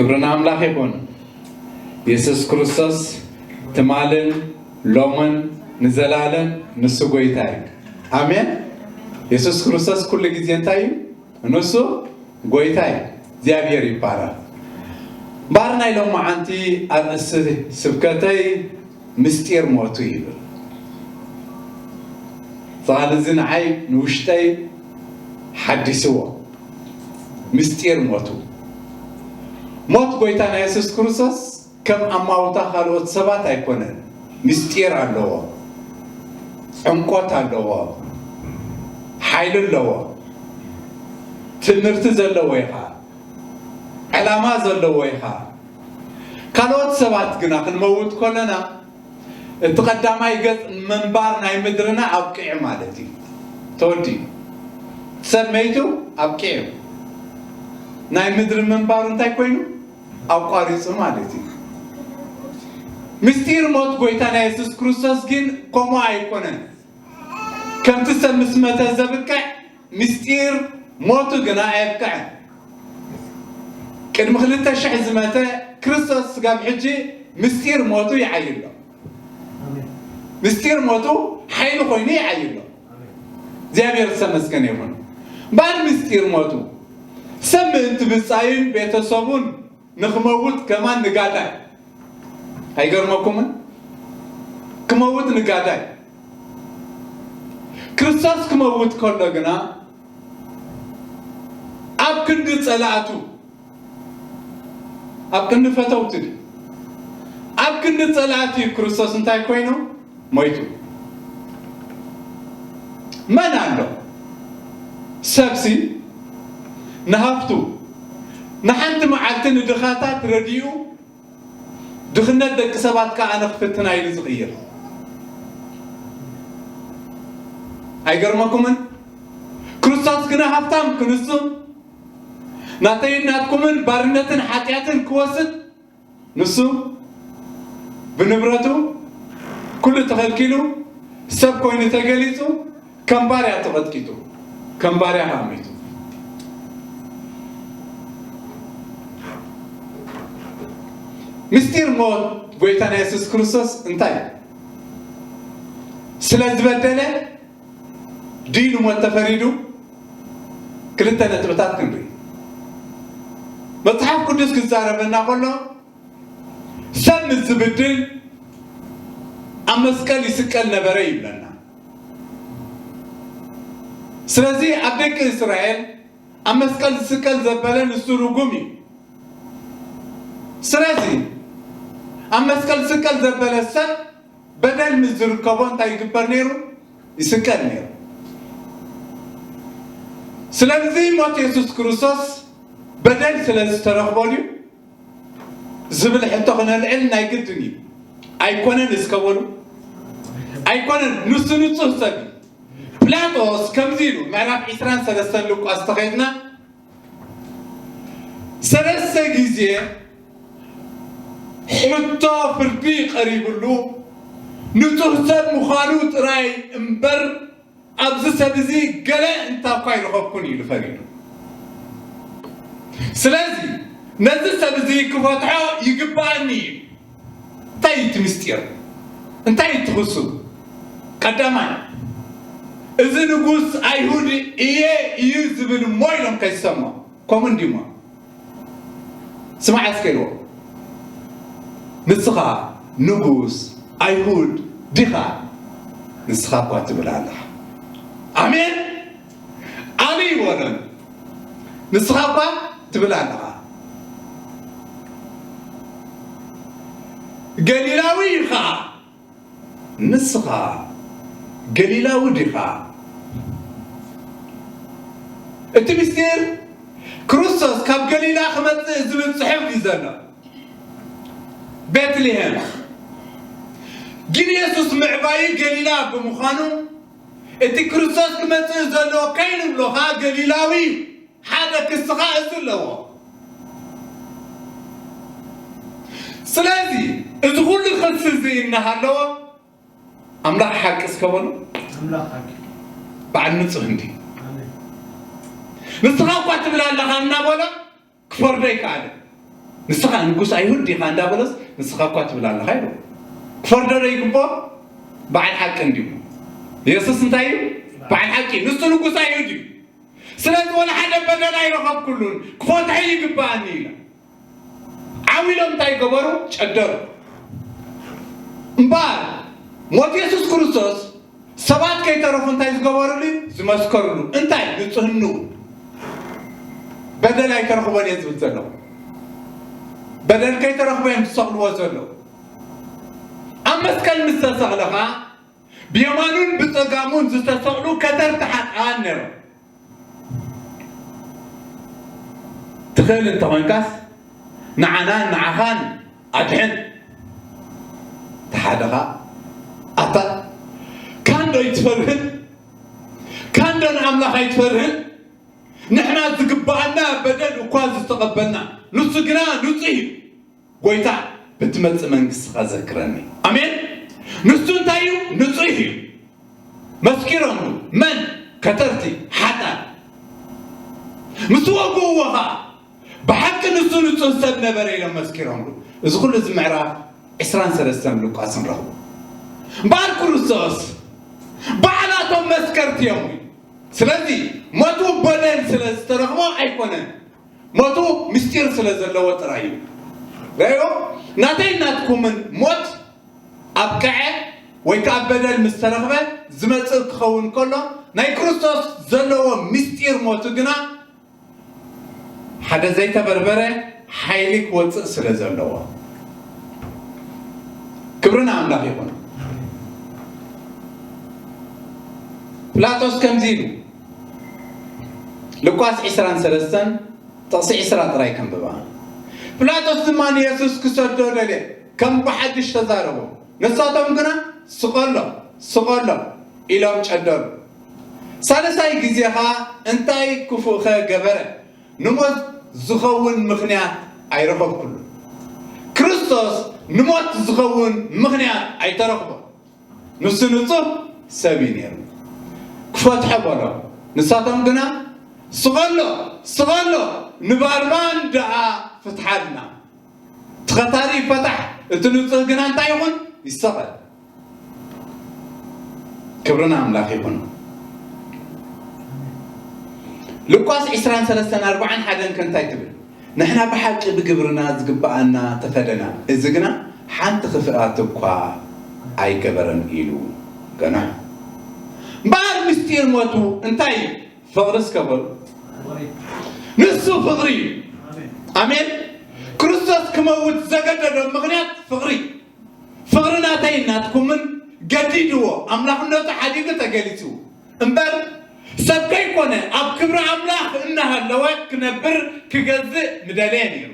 ክብሪ ንኣምላኽ ይኹን። የሱስ ክርስቶስ ትማልን ሎምን ንዘላለም ንሱ ጎይታ እዩ። ኣሜን። የሱስ ክርስቶስ ኩሉ ግዜ እንታይ እዩ? ንሱ ጎይታ እዩ። እግዚኣብሔር ይባረክ። እምበኣር ናይ ሎማዓንቲ ኣርእስቲ ስብከተይ ምስጢር ሞቱ ይብል። እዚ ቃል እዚ ንዓይ ንውሽጠይ ሓዲስዎ። ምስጢር ሞቱ። ሞት ጎይታና የሱስ ክርስቶስ ከም ኣማውታ ካልኦት ሰባት ኣይኮነን። ምስጢር ኣለዎ፣ ዕምቆት ኣለዎ፣ ሓይሊ ኣለዎ። ትምህርቲ ዘለዎ ኢኻ፣ ዕላማ ዘለዎ ኢኻ። ካልኦት ሰባት ግና ክንመውት ከለና እቲ ቀዳማይ ገጽ ምንባር ናይ ምድርና ኣብቂዑ ማለት እዩ። ተወዲኡ። ሰብ መይቱ ኣብቂዑ። ናይ ምድሪ ምንባሩ እንታይ ኮይኑ? ኣቋሪጹ ማለት እዩ። ምስጢር ሞት ጎይታና የሱስ ክርስቶስ ግን ከምኡ ኣይኮነን። ከምቲ ሰብ ምስ መተ ዘብቅዕ ምስጢር ሞቱ ግና ኣየብቅዐን። ቅድሚ ክልተ ሽሕ ዝመተ ክርስቶስ ስጋብ ሕጂ ምስጢር ሞቱ ይዓይሎ። ምስጢር ሞቱ ሓይሊ ኮይኑ ይዓይሎ። እግዚኣብሔር ዝተመስገነ ይኹን። እምበኣር ምስጢር ሞቱ ሰብ ምእንቲ ብጻዩን ቤተሰቡን ንኽመውት ከማን ንጋዳይ። ኣይገርመኩምን? ክመውት ንጋዳይ። ክርስቶስ ክመውት ከሎ ግና ኣብ ክንዲ ጸላእቱ፣ ኣብ ክንዲ ፈተውቲ ድዩ? ኣብ ክንዲ ጸላእቲ ክርስቶስ እንታይ ኮይኑ? ሞይቱ። መን ኣሎ? ሰብሲ ንሃፍቱ፣ ንሓንቲ መዓልቲ ንድኻታት ረዲኡ፣ ድኽነት ደቂ ሰባት ከኣ ኣነ ክፍትና ኢሉ ዝቕይር። ኣይገርመኩምን? ክርስቶስ ግና ሃብታም ክንሱ፣ ናተይን ናትኩምን ባርነትን ሓጢኣትን ክወስድ፣ ንሱ ብንብረቱ ኩሉ ተኸልኪሉ፣ ሰብ ኮይኑ ተገሊጹ፣ ከም ባርያ ተቐጥቂጡ፣ ከም ባርያ ከኣ ሞይቱ። ምስጢር ሞት ጎይታና የሱስ ክርስቶስ እንታይ? ስለ ዝበደለ ድዩ ንሞት ተፈሪዱ? ክልተ ነጥብታት ክንርኢ። መጽሓፍ ቅዱስ ክዛረበና ከሎ፣ ሰብ ምስ ዝብድል ኣብ መስቀል ይስቀል ነበረ ይብለና። ስለዚ ኣብ ደቂ እስራኤል ኣብ መስቀል ዝስቀል ዘበለ ንሱ ርጉም እዩ። ስለዚ ኣብ መስቀል ዝስቀል ዘበለ ሰብ በደል ምስ ዝርከቦ እንታይ ይግበር ነይሩ? ይስቀል ነይሩ። ስለዚ ሞት የሱስ ክርስቶስ በደል ስለ ዝተረኽቦ ድዩ ዝብል ሕቶ ክነልዕል ናይ ግድን እዩ። ኣይኮነን እስከ በሉ። ኣይኮነን፣ ንሱ ንጹህ ሰብ እዩ። ጲላጦስ ከምዚ ኢሉ፣ ምዕራፍ ዕስራን ሰለስተን ሉቃስ ተኸይድና፣ ሰለስተ ግዜ ሕቶ ፍርዲ ቀሪብሉ፣ ንጹህ ሰብ ምዃኑ ጥራይ እምበር፣ ኣብዚ ሰብ እዚ ገለ እንታ እኳ ኣይረኸብኩን ኢሉ ፈሪዱ። ስለዚ ነዚ ሰብ እዚ ክፈትሖ ይግባኣኒ እዩ። እንታይ እዩ እቲ ምስጢር? እንታይ እዩ እቲ ክሱ? ቀዳማይ፣ እዚ ንጉስ ኣይሁድ እየ እዩ ዝብል እሞ ኢሎም ከይሰምዖ። ከምኡ እንዲሞ። ስማዕ እስከ ኢልዎ። ንስኻ ንጉስ ኣይሁድ ዲኻ? ንስኻ እኳ ትብል ኣለኻ። ኣሜን። ኣነ ይበሎን። ንስኻ እኳ ትብል ኣለኻ። ገሊላዊ ኢኻ። ንስኻ ገሊላዊ ዲኻ? እቲ ምስጢር ክርስቶስ ካብ ገሊላ ክመጽእ ዝብል ጽሑፍ እዩ ዘሎ። ቤትልሔም። ግን የሱስ ምዕባዩ ገሊላ ብምዃኑ፣ እቲ ክርስቶስ ክመጽእ ዘሎ ከይንብሎ ኸኣ ገሊላዊ እዩ። ሓደ ክስኻ እዚ ኣለዎ። ስለዚ እዚ ኩሉ ክሲ እዚ እናሃለዎ ኣምላኽ ሓቂ እስከ በሉ። ኣምላኽ ሓቂ። በዓል ንጹህ እንዲ። ኣሜን። ንስኻ እኳ ትብል ኣለኻ እናበሎ ክፈርዶ ኣይከኣልን። ንስኻ ንጉስ ኣይሁድ ዲኻ እንዳበለስ ንስኻ እኳ ትብል ኣለኻ ኢሉ ክፈርዶ ዶ ይግብኦ? በዓል ሓቂ እንዲዩ። የሱስ እንታይ እዩ? በዓል ሓቂ እዩ። ንሱ ንጉስ ኣይሁድ እዩ። ስለዚ ወላ ሓደ በደል ኣይረኸብኩሉን፣ ክፈትሖ ይግብኣኒ ኢለ። ዓው ኢሎም እንታይ ገበሩ? ጨደሩ። እምበኣር ሞት የሱስ ክርስቶስ ሰባት ከይተረፉ እንታይ ዝገበሩሉ? ዝመስከሩሉ። እንታይ? ንጽህንኡ። በደል ኣይተረኽቦን እየ ዝብል ዘለኹ። በደል ከይተረኽቦ እዮም ዝሰቕልዎ ዘለዉ። ኣብ መስቀል ምስ ተሰቕለ ኸኣ ብየማኑን ብጸጋሙን ዝተሰቕሉ ከተርቲ ሓጥኣን ነይሮም። ትኽእል እንተኾይንካስ ንዓናን ንዓኻን ኣድሕን። እቲ ሓደ ኸኣ ኣታ ካንዶ ኣይትፈርህን? ካንዶ ንኣምላኽ ኣይትፈርህን? ንሕና ዝግብኣና በደል እኳ ዝተቐበልና፣ ንሱ ግና ንጹህ እዩ። ጎይታ፣ ብትመጽእ መንግስትኻ ዘክረኒ። ኣሜን። ንሱ እንታይ እዩ? ንጹህ እዩ። መስኪሮምሉ። መን? ከተርቲ፣ ሓጣን። ምስ ወግእዎ ኸኣ፣ ብሓቂ ንሱ ንጹህ ሰብ ነበረ ኢሎም መስኪሮምሉ። እዚ ኩሉ እዚ ምዕራፍ ዕስራን ሰለስተን ሉቃስ ንረኽቦ። እምበኣር ክርስቶስ ባዕላቶም መስከርቲ እዮም። ስለዚ ሞቱ በደል ስለ ዝተረኽቦ ኣይኮነን፣ ሞቱ ምስጢር ስለ ዘለዎ ጥራይ እዩ። ረዮ ናተይ ናትኩምን ሞት ኣብቅዐ ወይ ከዓ በደል ምስ ተረኽበ ዝመጽእ ክኸውን ከሎ ናይ ክርስቶስ ዘለዎ ምስጢር ሞቱ ግና ሓደ ዘይተበርበረ ሓይሊ ክወጽእ ስለ ዘለዎ። ክብሪ ንኣምላኽ ይኹን። ፕላጦስ ከምዚ ኢሉ፣ ሉቃስ ዕስራን ሰለስተን ጥቕሲ ዕስራ ጥራይ ከንብባ። ፕላጦስ ድማ ንየሱስ ክሰዶ ደልየ፣ ከም ብሓድሽ ተዛረቦ። ንሳቶም ግና፣ "ስቐሎ፣ ስቐሎ" ኢሎም ጨደሩ። ሳልሳይ ግዜ ኸኣ እንታይ ክፉእኸ ገበረ? ንሞት ዝኸውን ምኽንያት ኣይረኸብኩሉ። ክርስቶስ ንሞት ዝኸውን ምኽንያት ኣይተረኽቦን። ንሱ ንጹህ ሰብ እዩ ነይሩ። ክፈትሖ በሎ። ንሳቶም ግና፣ "ስቐሎ፣ ስቐሎ፣ ንባርባን ደኣ ፍትሓልና።" እቲ ኸታሪ ይፈታሕ፣ እቲ ንጹህ ግና እንታይ ይኹን? ይሰቐል። ክብሪ ንኣምላኽ ይኹን። ሉቃስ ዕስራን ሰለስተን ኣርባዓን ሓደን ከ እንታይ ትብል? "ንሕና ብሓቂ ብግብርና ዝግብኣና ተፈደና፣ እዚ ግና ሓንቲ ክፍኣት እኳ ኣይገበረን" ኢሉ ገና። እምበኣር ምስጢር ሞቱ እንታይ እዩ? ፍቕሪ እስከ በሉ። ንሱ ፍቕሪ እዩ። ኣሜን። ክርስቶስ ክመውት ዘገደዶ ምኽንያት ፍቕሪ። ፍቕሪ ናተይ ናትኩምን ገዲድዎ፣ ኣምላኽነቱ ሓዲጉ ተገሊጹ። እምበር ሰብ ከይኮነ፣ ኣብ ክብሪ ኣምላኽ እናሃለወ ክነብር ክገዝእ ምደለየ ነይሩ።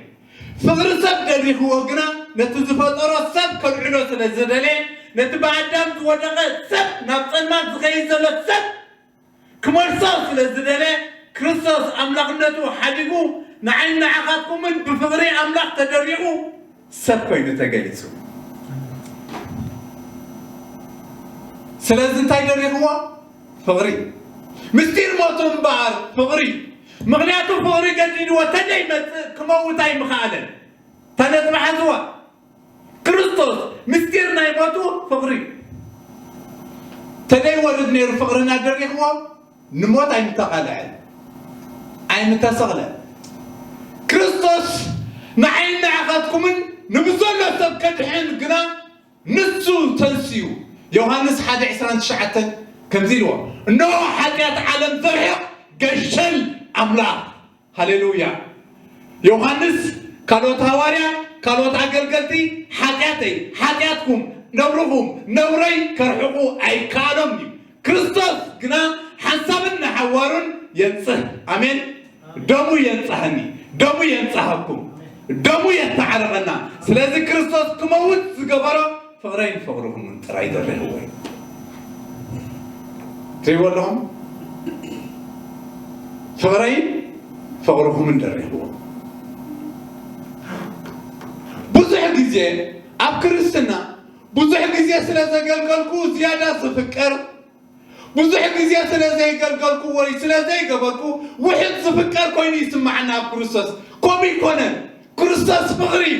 ፍቕሪ ሰብ ደሪኽዎ ግና፣ ነቲ ዝፈጠሮ ሰብ ከልዕሎ ስለ ዝደለየ፣ ነቲ ብኣዳም ዝወደቐ ሰብ፣ ናብ ጸልማት ዝኸይድ ዘሎ ሰብ ክመልሶ ስለ ዝደለ፣ ክርስቶስ ኣምላኽነቱ ሓዲጉ ንዓይን ንዓኻትኩምን ብፍቕሪ ኣምላኽ ተደሪቑ ሰብ ኮይኑ ተገሊጹ። ስለዚ እንታይ ደሪኽዎ? ፍቕሪ። ምስጢር ሞቱ እምበኣር ፍቕሪ። ምኽንያቱ ፍቕሪ ገዲድዎ ተደይመጽእ ክመውት ኣይምኸኣለን። እታ ነጥቢ ሓዝዋ። ክርስቶስ ምስጢር ናይ ሞቱ ፍቕሪ። ተደይ ወርድ ነይሩ ፍቕርና ደሪኽዎ ንሞት ኣይምተቓልዐን፣ ኣይምተሰቕለን። ክርስቶስ ንዓይን ንዓኻትኩምን ንብዘሎ ሰብ ከድሕን ግና ንሱ ተንስዩ። ዮሃንስ ሓደ ዕስራን ትሽዓተን ከምዚ ኢልዎ፣ "እነሆ ሓጢኣት ዓለም ዘርሕቕ ገሸል ኣምላኽ።" ሃሌሉያ። ዮሃንስ፣ ካልኦት ሃዋርያ፣ ካልኦት ኣገልገልቲ ሓጢኣተይ፣ ሓጢኣትኩም፣ ነውርኹም፣ ነውረይ ከርሕቑ ኣይከኣሎም እዩ። ክርስቶስ ግና ሓንሳብን ንሓዋሩን የንጽህ። ኣሜን። ደሙ የንጽሃኒ፣ ደሙ የንጽሃኩም፣ ደሙ የተዓረቐና። ስለዚ ክርስቶስ ክመውት ዝገበሮ ፍቕረይን ፍቕርኹምን ጥራይ ደሪኽዎ እዩ። ትሪእዎ ኣለኹም? ፍቕረይን ፍቕርኹምን ደሪኽዎ። ብዙሕ ግዜ ኣብ ክርስትና ብዙሕ ግዜ ስለ ዘገልገልኩ ዝያዳ ዝፍቀር፣ ብዙሕ ግዜ ስለ ዘይገልገልኩ ወይ ስለ ዘይገበርኩ ውሕድ ዝፍቀር ኮይኑ ይስማዓና ኣብ ክርስቶስ። ከምኡ ይኮነን። ክርስቶስ ፍቕሪ እዩ።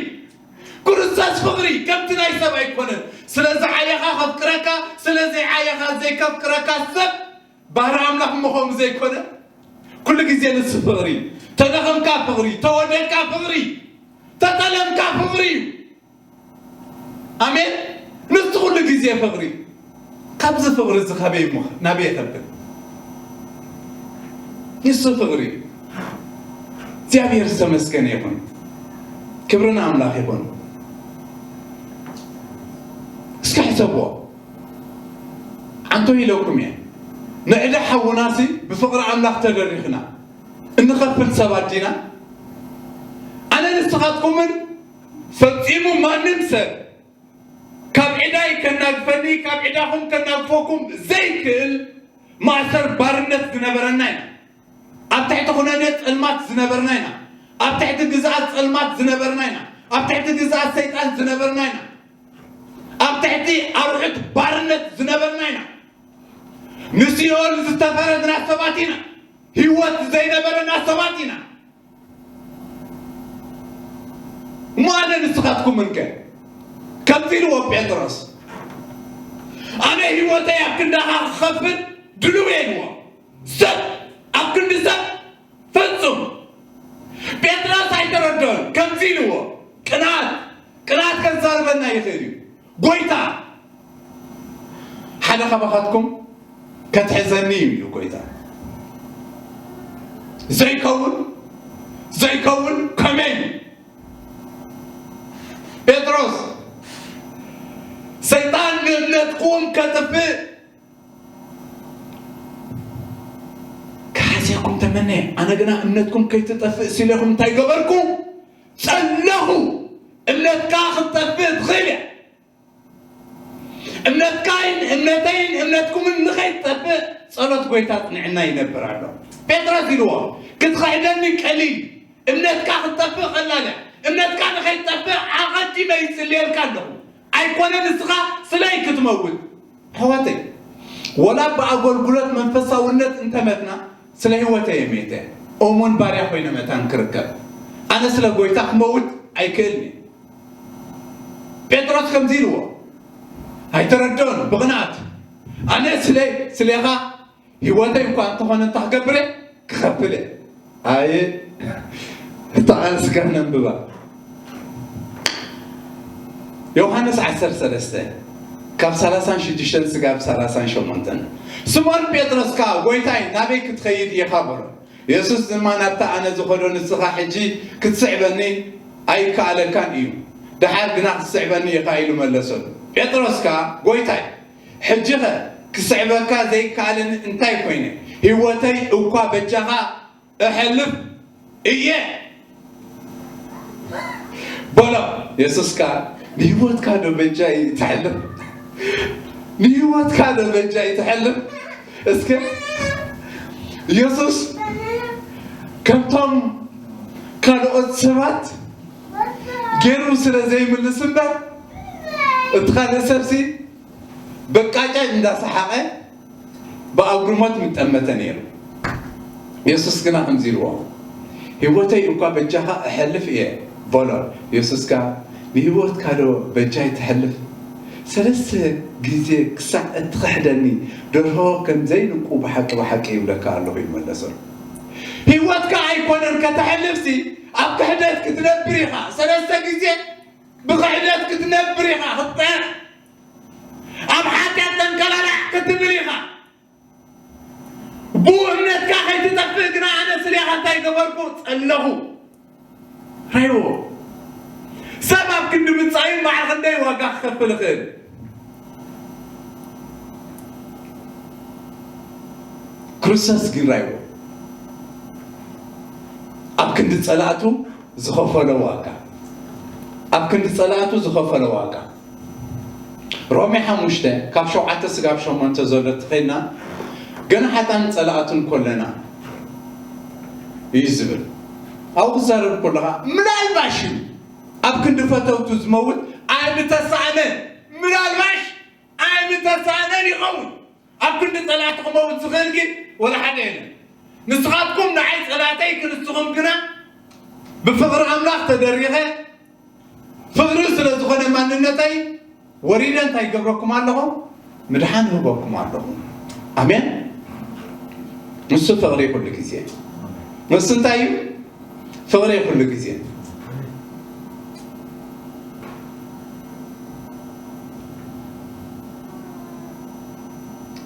ክርስቶስ ፍቕሪ ከምቲ ናይ ሰብ ኣይኮነን። ስለ ዝዓየኻ ከፍቅረካ፣ ስለ ዘይዓየኻ ዘይከፍቅረካ ሰብ ባህሪ ኣምላኽ እሞ ከምኡ ዘይኮነ። ኩሉ ግዜ ንሱ ፍቕሪ እዩ። ተደኸምካ ፍቕሪ፣ ተወደድካ ፍቕሪ፣ ተጠለምካ ፍቕሪ እዩ። ኣሜን። ንሱ ኩሉ ግዜ ፍቕሪ። ካብዚ ፍቕሪ እዚ ካበይ እሞ ናበይ ከብል? ንሱ ፍቕሪ። እግዚኣብሔር ዝተመስገነ ይኹን። ክብሪ ንኣምላኽ ይኹን። እስኪ ሕሰብዎ። ኣንቶ ኢለኩም እየ። ንዕዳ ሓውናሲ ብፍቕሪ ኣምላኽ ተደሪኽና እንኸፍል ሰባት ዲና? ኣነ ንስኻትኩምን ፈጺሙ ማንም ሰብ ካብ ዕዳይ ከናግፈኒ፣ ካብ ዕዳኹም ከናግፈኩም ዘይክእል ማእሰር ባርነት ዝነበረና ኢና። ኣብ ትሕቲ ኩነኔ ጸልማት ዝነበርና ኢና። ኣብ ትሕቲ ግዝኣት ጸልማት ዝነበርና ኢና። ኣብ ትሕቲ ግዝኣት ሰይጣን ዝነበርና ኢና። ኣብ ትሕቲ ኣርዑት ባርነት ዝነበርና ኢና። ንሲኦል ዝተፈረድና ሰባት ኢና። ህይወት ዘይነበረና ሰባት ኢና። እሞ ኣነ ንስኻትኩም እንከ? ከምዚ ኢልዎ ጴጥሮስ፣ ኣነ ህይወተይ ኣብ ክንዳኻ ክኸፍል ድልው እየ ኢልዎ። ሰብ ኣብ ክንዲ ሰብ ፍጹም። ጴጥሮስ ኣይተረድኦን። ከምዚ ኢልዎ፣ ቅንኣት፣ ቅንኣት ከዛርበና ይኽእል እዩ። ጎይታ፣ ሓደ ካባኻትኩም ከትሕዘኒ እዩ ኢሉ ጎይታ። ዘይከውን፣ ዘይከውን ከመይ እዩ? ጴጥሮስ፣ ሰይጣን ንእምነትኩም ከጥፍእ ክሓስየኩም ተመነየ። ኣነ ግና እምነትኩም ከይትጠፍእ ሲለኹም እንታይ ገበርኩ? ጸለኹ። እምነትካ ክትጠፍእ ትኽእል እያ። እምነትካይን እምነተይን እምነትኩምን ንኸይትጠፍእ ጸሎት ጎይታ ጽንዕና ይነብር ኣሎ። ጴጥሮስ ኢልዎ፣ ክትኽሕደኒ ቀሊል፣ እምነትካ ክትጠፍእ ቀላል እያ። እምነትካ ንኸይትጠፍእ ኣቐዲመ ይጽልየልካ ኣለኹ። ኣይኮነ ንስኻ ስለይ ክትመውት። ኣሕዋተይ፣ ወላ ብኣገልግሎት መንፈሳውነት እንተመትና ስለ ህይወተይ እየ መይተ። እሙን ባርያ ኮይነ መታን ክርከብ። ኣነ ስለ ጎይታ ክመውት ኣይክእልን እየ። ጴጥሮስ ከምዚ ኢልዎ፣ ኣይተረድኦን ብቕንኣት። ኣነ ስለ፣ ስሌኻ ህይወተይ እኳ እንተኾነ እንታይ ክገብር እየ? ክኸፍል እየ። ኣየ፣ እታ ቃል ስጋ ነንብባ። ዮሃንስ ዓሰርተ ሰለስተ ካብ ሰላሳን ሽዱሽተን ስጋብ ሰላሳን ሸሞንተን። ስምዖን ጴጥሮስ ከኣ፣ "ጎይታይ፣ ናበይ ክትኸይድ ኢኻ?" በሎ። የሱስ ድማ፣ "ናብታ ኣነ ዝኸዶ ንስኻ ሕጂ ክትስዕበኒ ኣይከኣለካን እዩ፣ ደሓር ግና ክትስዕበኒ ኢኻ" ኢሉ መለሰሉ። ጴጥሮስ ከኣ፣ "ጎይታይ፣ ሕጂኸ ክስዕበካ ዘይከኣለኒ እንታይ ኮይነ? ህይወተይ እኳ በጃኻ እሐልፍ እየ" በሎ። የሱስ ከኣ፣ "ንህይወትካ ዶ በጃይ ትሐልፍ? ንህይወትካ ዶ በጃይ ትሐልፍ?" እስከ የሱስ ከምቶም ካልኦት ሰባት ገይሩ ስለ ዘይምልስ እምበር፣ እቲ ካልእ ሰብሲ በቃጫጭ እንዳሰሓቐ ብኣጉርሞት ምጠመተ ነይሩ። የሱስ ግና ከምዚ ኢልዎ፣ "ህይወተይ እኳ በጃኻ እሐልፍ እየ" በሎ። የሱስ ከኣ፣ "ንህይወትካ ዶ በጃይ ትሐልፍ? ሰለስተ ግዜ ክሳዕ እትኽሕደኒ ደርሆ ከም ዘይንቁ ብሓቂ ብሓቂ ይብለካ ኣለኹ" ይመለሰሉ። ህይወትካ ኣይኮነን ከተሐልፍሲ፣ ኣብ ክሕደት ክትነብር ኢኻ። ሰለስተ ግዜ ብኽሕደት ክትነብር ኢኻ። ክጠ-፣ ኣብ ሓጢኣት ተንከላላዕ ክትብል ኢኻ። ብኡ እምነትካ ከይትጠፍእ ግና ኣነ ስሌኻ እንታይ ገበርኩ? ጸለኹ። ራይዎ። ሰብ ኣብ ክንዲ ምጻዩ በዓል ክንደይ ዋጋ ክኸፍል ይኽእል? ክርስቶስ ግን ራይዎ። ኣብ ክንዲ ጸላእቱ ዝኸፈሎ ዋጋ። ኣብ ክንዲ ጸላእቱ ዝኸፈሎ ዋጋ። ሮሜ ሓሙሽተ ካብ ሸውዓተ ስጋብ ሸሞንተ ዘሎ ተኸይድና፣ "ገና ሓጣን ጸላእቱን ኮለና" እዩ ዝብል። ኣብኡ ክዛረብ ከለኻ፣ ምናልባሽ እዩ ኣብ ክንዲ ፈተውቱ ዝመውት ኣይምተሳእነን። ምናልባሽ ኣይምተሳእነን ይኸውን። ኣብ ክንዲ ጸላእቲ ክመውት ዝኽእል ግን ወላ ሓደ የለን። ንስኻትኩም ንዓይ ጸላእተይ፣ ክንስኹም ግና ብፍቕሪ ኣምላኽ ተደሪኸ፣ ፍቕሪ ስለ ዝኾነ ማንነተይ፣ ወሪደ እንታይ ይገብረኩም ኣለኹ? ምድሓን ይህበኩም ኣለኹ። ኣሜን። ንሱ ፍቕሪ ኩሉ ግዜ። ንሱ እንታይ እዩ? ፍቕሪ ኩሉ ግዜ።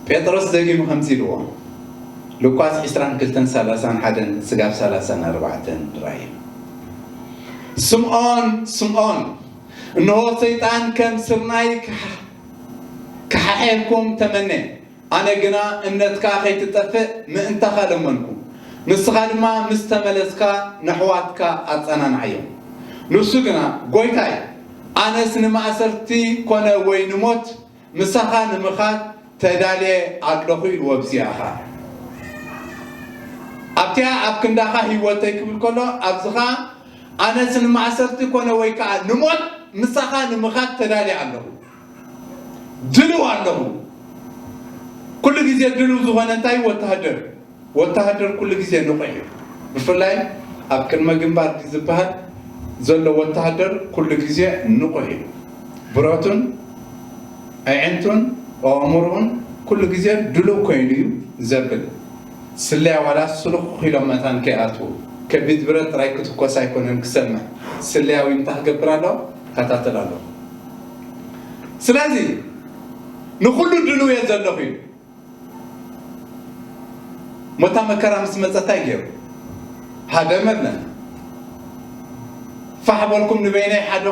ጴጥሮስ ደጊሙ ከምዚ ኢልዎ፣ ሉቃስ ዕስራን ክልተን ሰላሳን ሓደን ስጋብ ሰላሳን ኣርባዕተን ራእይ። ስምዖን፣ ስምዖን፣ እንሆ ሰይጣን ከም ስርናይ ክሓ-፣ ክሓሕየኩም ተመነ፣ ኣነ ግና እምነትካ ከይትጠፍእ ምእንታኻ ለመንኩ። ንስኻ ድማ ምስ ተመለስካ ነሕዋትካ ኣጸናንዓዮም። ንሱ ግና፣ ጎይታይ፣ ኣነስ ንማእሰርቲ ኮነ ወይ ንሞት ምሳኻ ንምኻድ ተዳልየ ኣለኹ ኢልዎ። ብዚኣኻ ኣብቲኣ ኣብ ክንዳኻ ህይወተይ ክብል ከሎ፣ ኣብዚ ኸኣ ኣነስ ንማእሰርቲ ኮነ ወይ ከኣ ንሞት ምሳኻ ንምኻድ ተዳልየ ኣለኹ፣ ድልው ኣለኹ። ኩሉ ግዜ ድልው ዝኾነ እንታይ? ወተሃደር። ወተሃደር ኩሉ ግዜ ንቑሕ እዩ። ብፍላይ ኣብ ቅድመ ግንባር ዝበሃል ዘሎ ወተሃደር ኩሉ ግዜ ንቑሕ እዩ። ብረቱን ኣዒንቱን ኣእምሮኡን ኩሉ ግዜ ድሉው ኮይኑ እዩ ዘብል። ስለያ ዋላ ስሉኽ ኢሎም መታን ከይኣትዉ፣ ከቢድ ብረት ጥራይ ክትኮስ ኣይኮነን ክሰምዕ፣ ስለያዊ እንታይ ክገብር ኣሎ? ከታተል ኣሎ። ስለዚ ንኹሉ ድሉው እየ ዘለኹ እዩ። ሞታ መከራ ምስ መጸ እንታይ ገይሩ? ሃደመለን። ፋሕ በልኩም ንበይነይ ሓደ፣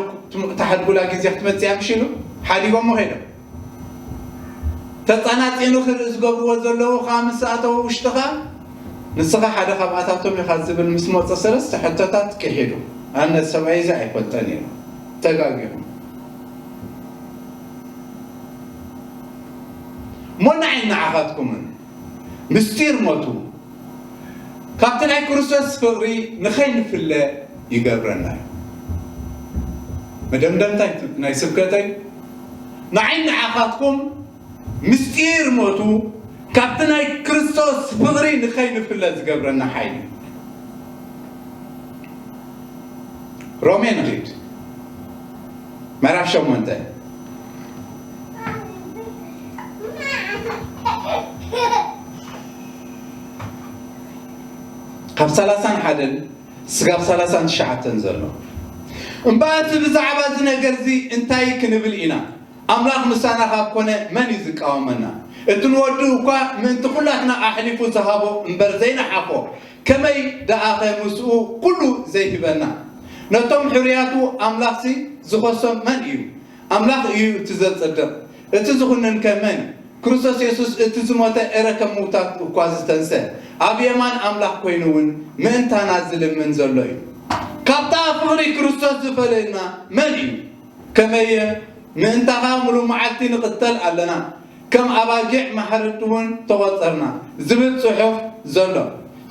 እታ ሓድጉላ ግዜ ክትመጽእ እያ ምሽ ኢሉ ሓዲጎሞ ኸይዶም። ተጸናጺኑ ክርኢ ዝገብርዎ ዘለዉ ኸኣ ምስ ኣተወ ውሽጥኻ፣ ንስኻ ሓደ ካብኣታቶም ኢኻ ዝብል ምስ መጸ ሰለስተ ሕቶታት ክሒዱ። ኣነ ሰብኣይ እዚ ኣይፈልጠን እየ። ተጋጊኹም። እሞ ንዓይ ንዓኻትኩምን ምስጢር ሞቱ ካብቲ ናይ ክርስቶስ ፍቕሪ ንኸይንፍለ ይገብረና እዩ። መደምደምታ ናይ ስብከተይ፣ ንዓይ ንዓኻትኩም ምስጢር ሞቱ ካብቲ ናይ ክርስቶስ ፍቕሪ ንኸይንፍለ ዝገብረና ሓይሊ እዩ። ሮሜ ንኺድ። ምዕራፍ ሸሞንተ። ካብ ሰላሳን ሓደን ስጋብ ሰላሳን ትሽዓተን ዘሎ። እምበኣርሲ ብዛዕባ እዚ ነገር እዚ እንታይ ክንብል ኢና? ኣምላኽ ምሳና ካብ ኮነ መን እዩ ዝቃወመና? እቲ ንወዱ እኳ ምእንቲ ኩላትና ኣሕሊፉ ዝሃቦ እምበር ዘይነሓፎ፣ ከመይ ደኣኸ ምስኡ ኩሉ ዘይህበና? ነቶም ሕሩያቱ ኣምላኽሲ ዝኸሶም መን እዩ? ኣምላኽ እዩ እቲ ዘጽድቕ። እቲ ዝኹንን ከ መን እዩ? ክርስቶስ የሱስ እቲ ዝሞተ እረ ከም ምውታት እኳ ዝተንሰ፣ ኣብ የማን ኣምላኽ ኮይኑ እውን ምእንታና ዝልምን ዘሎ እዩ። ካብታ ፍቕሪ ክርስቶስ ዝፈለየና መን እዩ? ከመየ ምእንታኻ ምሉእ መዓልቲ ንቕተል ኣለና፣ ከም ኣባጊዕ ማሕረድቲ እውን ተቖጸርና ዝብል ጽሑፍ ዘሎ።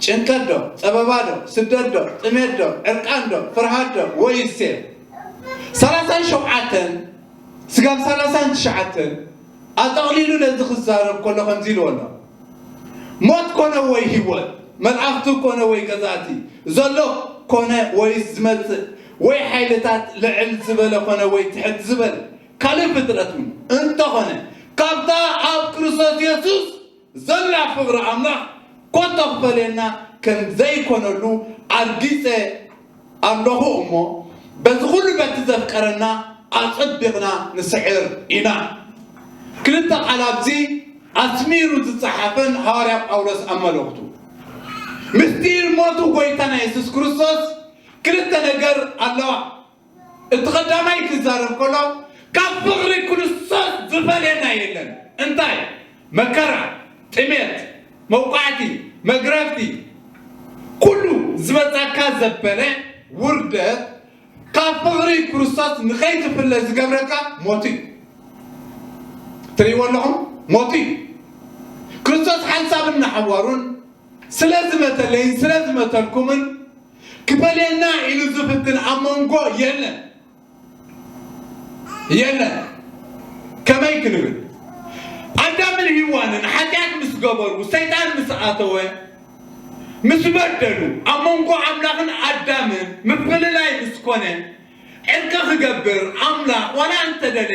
ጭንቀት ዶ? ጸበባ ዶ? ስደት ዶ? ጥሜት ዶ? ዕርቃን ዶ? ፍርሃት ዶ? ወይስ ሴፍ? ሰላሳን ሸውዓተን ስጋብ ሰላሳን ትሽዓተን ኣጠቕሊሉ ነዚ ክዛረብ ከሎ ከምዚ ኢልዎ ኣሎ። ሞት ኮነ ወይ ህይወት፣ መልኣኽቲ ኮነ ወይ ገዛእቲ፣ ዘሎ ኮነ ወይስ ዝመጽእ፣ ወይ ሓይልታት ልዕል ዝበለ ኮነ ወይ ትሕት ዝበለ፣ ካልእ ፍጥረት እውን እንተኾነ፣ ካብታ ኣብ ክርስቶስ የሱስ ዘላ ፍቕሪ ኣምላኽ ኮቶ ክፈልየና ከም ዘይኮነሉ ኣርጊጸ ኣለኹ እሞ፣ በዚ ኩሉ በቲ ዘፍቀረና ኣጸቢቕና ንስዕር ኢና። ክልተ ቃል ኣብዚ ኣስሚሩ ዝጸሓፈን ሃዋርያ ጳውሎስ ኣብ መልእኽቱ፣ ምስጢር ሞቱ ጎይታና የሱስ ክርስቶስ ክልተ ነገር ኣለዋ። እቲ ቀዳማይ ክዛረብ ከሎ፣ ካብ ፍቕሪ ክርስቶስ ዝፈልየና የለን። እንታይ? መከራ፣ ጥሜት፣ መውቃዕቲ፣ መግረፍቲ፣ ኩሉ ዝመጻካ ዘበለ ውርደት፣ ካብ ፍቕሪ ክርስቶስ ንኸይትፍለ ዝገብረካ ሞት እዩ። ትርእይዎ ኣለኹም? ሞት እዩ። ክርስቶስ ሓንሳብን ንሓዋሩን ስለ ዝመተለይን ስለ ዝመተልኩምን ክፈልየና ኢሉ ዝፍትን ኣብ መንጎ የለን። የለን። ከመይ ክንብል? ኣዳምን ሂዋንን ሓጢኣት ምስ ገበሩ፣ ሰይጣን ምስ ኣተወ፣ ምስ በደሉ፣ ኣብ መንጎ ኣምላኽን ኣዳምን ምፍልላይ ምስ ኮነ፣ ዕርቂ ክገብር ኣምላኽ ዋላ እንተደለ፣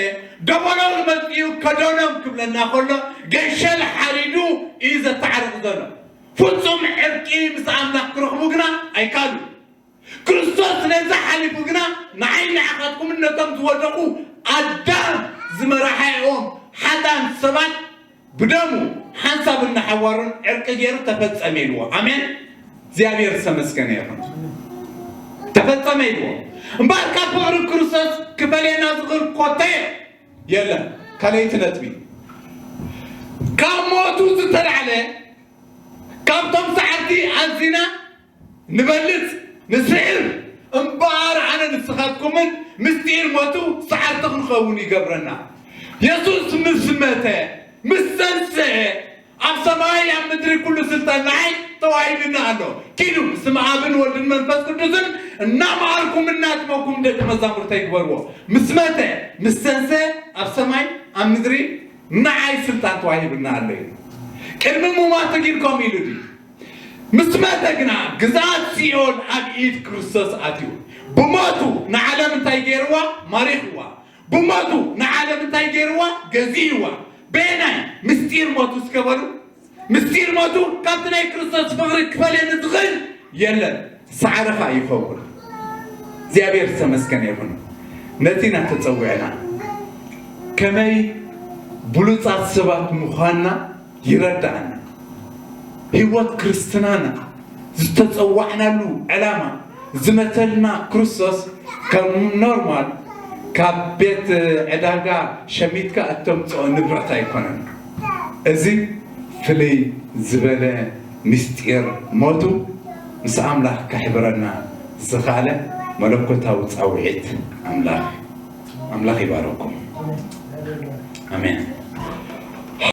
ደበናኡ መጺኡ ከደኖም ክብለና ከሎ፣ ገሸል ሓሪዱ እዩ ዘተዓርቕ ዘሎ። ፍጹም ዕርቂ ምስ ኣምላኽ ክረኽቡ ግና ኣይካሉ። ክርስቶስ ነዚ ሓሊፉ ግና፣ ንዓይ ንዓኻትኩምን ነቶም ዝወደቑ ኣዳም ዝመራሓኦም ሓጣን ሰባት ብደሙ ሓንሳብ እናሓዋሩን ዕርቂ ገይሩ ተፈጸመ ኢልዎ። ኣሜን። እግዚኣብሔር ዝተመስገነ ይኹን። ተፈጸመ ኢልዎ። እምበኣር ካብ ፍቕሪ ክርስቶስ ክፈልየና ዝኽእል ኮተ የለን። ካልኣይቲ ነጥቢ፣ ካብ ሞቱ ዝተላዕለ ካብቶም ሰዓርቲ ኣዚና ንበልጽ፣ ንስዕር። እምበኣር ኣነ ንስኻትኩምን ምስጢር ሞቱ ሰዓርቲ ክንኸውን ይገብረና። የሱስ ምስ መተ፣ ምስ ተንስአ፣ ኣብ ሰማይ ኣብ ምድሪ ኩሉ ስልጣን ንዓይ ተዋሂብና ኣሎ። ኪዱ ስም ኣብን ወልድን መንፈስ ቅዱስን እናመሃርኩም እናጥመኩም ደቂ መዛሙርተይ ግበርዎ። ምስ መተ፣ ምስ ተንስአ፣ ኣብ ሰማይ ኣብ ምድሪ ንዓይ ስልጣን ተዋሂብና ኣሎ እዩ። ቅድሚ ምማቱ ግን ከምኡ ኢሉ ድዩ? ምስ መተ ግና ግዝኣት ሲኦል ኣብ ኢድ ክርስቶስ ኣትዩ። ብሞቱ ንዓለም እንታይ ገይርዋ? ማሪኽዋ። ብሞቱ ንዓለም እንታይ ገይርዋ? ገዚእዋ። በየናይ? ምስጢር ሞቱ እስከ በሉ። ምስጢር ሞቱ ካብቲ ናይ ክርስቶስ ፍቕሪ ክፈልየኒ ዝኽእል የለን። ሳዕርኻ ይኸውን። እግዚኣብሔር ዝተመስገነ ይኹን። ነቲ ኢና ተጸዊዕና። ከመይ ብሉጻት ሰባት ምዃንና ይረዳእና። ህይወት ክርስትናና ዝተጸዋዕናሉ ዕላማ ዝመተልና ክርስቶስ ከም ኖርማል ካብ ቤት ዕዳጋ ሸሚትካ እተምጽኦ ንብረት ኣይኮነን። እዚ ፍልይ ዝበለ ምስጢር ሞቱ ምስ ኣምላኽ ከሕብረና ዝኻለ መለኮታዊ ጻውዒት ኣምላኽ። ኣምላኽ ይባረኩም። ኣሜን።